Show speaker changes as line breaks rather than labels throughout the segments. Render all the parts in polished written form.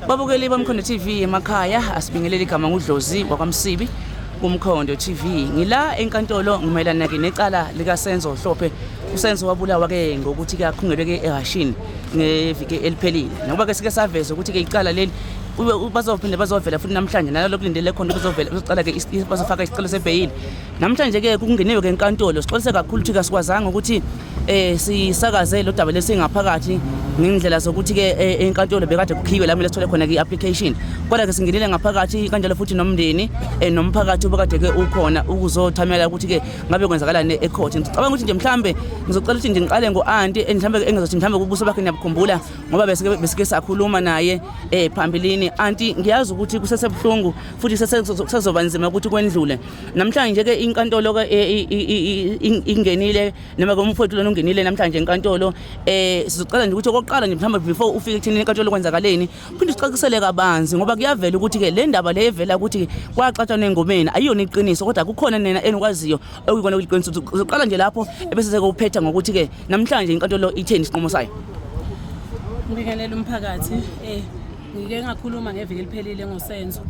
Babukeli boMkhondo TV emakhaya, asibingelele. Igama nguDlozi wakwaMsibi kuMkhondo TV. Ngila enkantolo ngimelana ke necala likaSenzo Hlophe. USenzo wabulawa ke ngokuthi ke akhungelwe ke ehashini ngeviki eliphelile. Ngoba ke sike saveza ukuthi ke icala leli bazophinde bazovela futhi namhlanje, nalokho kulindele khona bezovela, bezocala ke, bazofaka isicelo sebheyili. Namhlanje ke kungeniwe ke enkantolo. Sixolise kakhulu ukuthi kasikwazanga ukuthi sisakaze lo daba lesingaphakathi ngendlela zokuthi ke enkantolo bekade kukhiwe la kumele sithole khona ke i-application, kodwa ke singenile ngaphakathi kanjalo futhi nomndeni nomphakathi obekade ke ukhona ukuzothamela ukuthi ke ngabe kwenzakalani ecourt. Ngicabanga ukuthi nje mhlambe ngizocela ukuthi nje ngiqale ngo-anti, mhlambe engizothi mhlambe ubuso bakhe niyabukhumbula ngoba besike sakhuluma naye phambilini. Anti, ngiyazi ukuthi kusesebuhlungu futhi kusezoba nzima ukuthi kwendlule. Namhlanje ke inkantolo ke ingenile, noma ke umfowethu lona ungenile namhlanje enkantolo. Sizocela nje ukuthi okokuqala nje mhlawumbe before ufike ekutheni enkantolo kwenzakaleni, phinde usicacisele kabanzi, ngoba kuyavela ukuthi ke le ndaba le evela ukuthi kwaxatshana engomeni ayiyona iqiniso, kodwa kukhona nina enikwaziyo okuyikona kuliqiniso. Uzoqala nje lapho ebese sekuphetha ngokuthi ke namhlanje inkantolo itheni, isinqumo sayo.
Ngibingelela umphakathi. Ngike ngakhuluma ngeviki eliphelile ngoSenzo,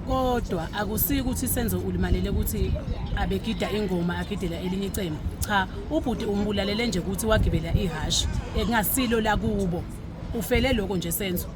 kodwa akusiko ukuthi Senzo ulimalele ukuthi abegida ingoma, agidela elinye icembu. Cha, ubhuti umbulalele nje ukuthi wagibela ihashi ekungasilo lakubo. Ufele lokho nje Senzo,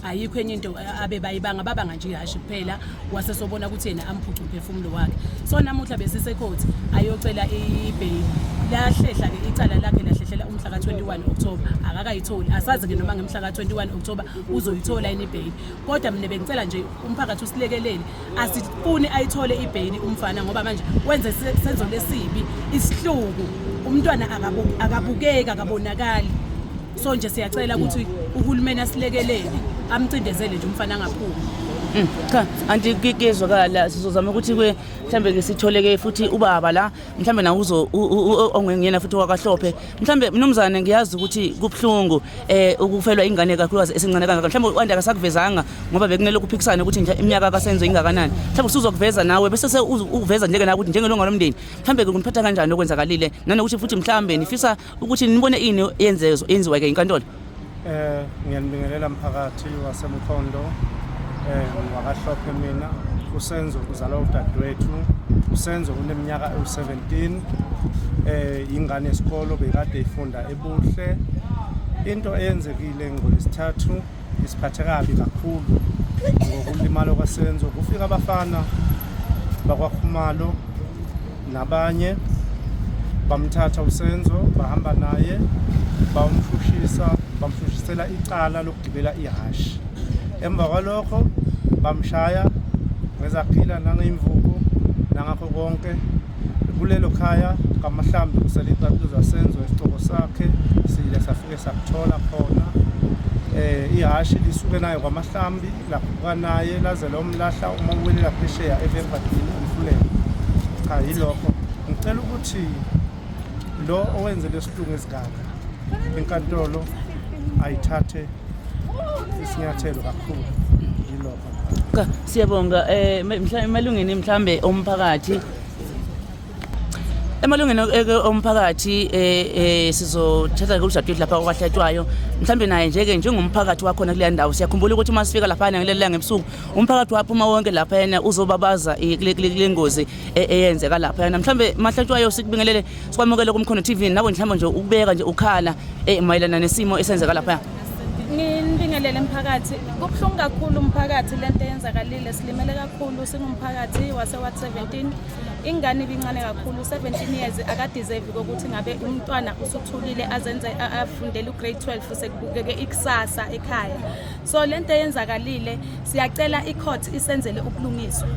ayikho enye into abe bayibanga, babanga nje ihashi kuphela, wase sobona ukuthi yena amphuce umphefumulo wakhe. So namuhla besisekhothi ayocela ibheyili, lahlehla-ke icala lakhe, lahlehlela umhla ka-21 October. Akakayitholi, asazi-ke noma ngemhla ka-21 October uzoyithola yini ibheyili. Kodwa mina bengicela nje umphakathi usilekelele, asifuni ayithole ibheyili umfana, ngoba manje wenze senzo lesibi, isihluku, umntwana akabukeki, akabonakali. So nje siyacela ukuthi uhulumeni asilekelele, amcindezele nje umfana angaphumi.
Cha anti, kuyezwakala. Sizozama ukuthi ke mhlambe ke sithole ke futhi ubaba la, mhlambe nawe uzo ongengiyena futhi wakaHlophe. Mhlambe mnumzane, ngiyazi ukuthi kubuhlungu ukufelwa ingane, kakhulukazi esincane kangaka. Mhlambe u-anti akasakuvezanga ngoba bekunele ukuphikisana ukuthi nje iminyaka kaSenzo ingakanani. Mhlambe usuzokuveza nawe bese se uveza njenge nawe ukuthi njengelunga lomndeni mhlambe ke kuniphatha kanjani okwenzakalile, nanokuthi futhi mhlambe nifisa ukuthi nibone ini yenziwa ke inkantolo.
Ngiyanibingelela mphakathi waseMkhondo. NgwakaHlophe mina. USenzo uzalwa udadewethu. USenzo uneminyaka ewu-17. Ingane yesikolo, bekade ifunda eBuhle. Into eyenzekile ngolesithathu isiphathe kabi kakhulu ngokulimala kwaSenzo. Kufika abafana bakwaKhumalo nabanye, bamthatha uSenzo, bahamba naye, bamshushisa, bamshushisela icala lokugibela ihashi. Emva kwalokho bamshaya ngezaphila nangeyimvubu nangakho konke kulelo khaya kaMahlambi. Kusele icathulo zaSenzo, isigcoko sakhe sile safike sakuthola khona. Ihashi lisuke naye kwaMahlambi, lakhuphuka naye laze lomlahla uma uwelela phesheya eVervadini emfuleni. Cha, yilokho. Ngicela ukuthi lo owenze lesihlungu esigaka, inkantolo ayithathe isinyathelo kakhulu. Yilokho.
Cha, siyabonga. Emalungeni mhlambe omphakathi, emalungeni omphakathi, sizothatha ke udadewethu lapha kwaHlatshwayo, mhlambe naye nje-ke njengomphakathi wakhona kuleya ndawo. Siyakhumbula ukuthi uma sifika laphana ngaleli langa ebusuku, umphakathi waphuma wonke laphayana uzobabaza kule ngozi eyenzeka laphayana. Mhlambe Mahlatshwayo, sikubingelele, sikwamukele kuMkhondo TV. Nawe mhlambe nje ukubeka nje ukhala mayelana nesimo esenzeka laphaya.
Nginibingelele mphakathi. Kubuhlungu kakhulu umphakathi lento eyenzakalile, silimele kakhulu singumphakathi wase-Ward 17. Ingane ibincane kakhulu, 17 years, akadeserve kokuthi ngabe umntwana usuthulile azenze afundele ugrade 12, sekubukeke ikusasa ekhaya. So lento eyenzakalile, siyacela icourt isenzele ubulungiswa.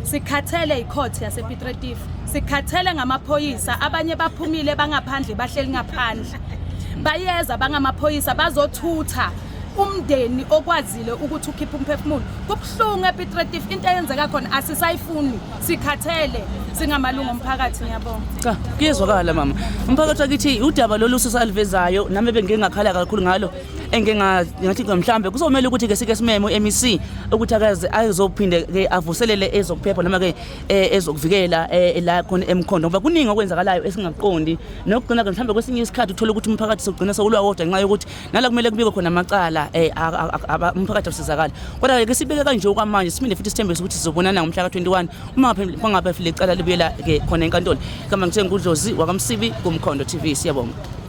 Sikhathele icourt yasePiet Retief, sikhathele ngamaphoyisa. Abanye baphumile, bangaphandle, bahleli ngaphandle, bayeza bangamaphoyisa bazothutha umndeni okwazile ukuthi ukhiphe umphefumulo. Kubuhlungu ePiet Retief into eyenzeka khona, asisayifuni, sikhathele singamalungu omphakathi. Ngiyabonga.
Cha, kuyezwakala mama. Umphakathi wakithi, udaba lolu sisalivezayo, nami bengike ngakhala kakhulu ngalo. Engike ngathi mhlambe kuzomela ukuthi ke sike simeme u-MEC ukuthi akaze azophinde ke avuselele ezokuphepha noma ke ezokuvikela la khona eMkhondo, ngoba kuningi okwenzakalayo esingaqondi. Nokugcina ke mhlambe kwesinye isikhathi uthola ukuthi umphakathi sogcina sewulwa wodwa ngenxa yokuthi nala kumele kubikwe khona amacala, umphakathi awusizakali. Kodwa ke sibeke kanje okwamanje, siphinde futhi sithembise ukuthi sizobonana ngomhla ka-21 uma kwangabe le cala libuyela ke khona enkantolo. Igama ngithe nguDlozi wakaMsibi kuMkhondo TV. Siyabonga.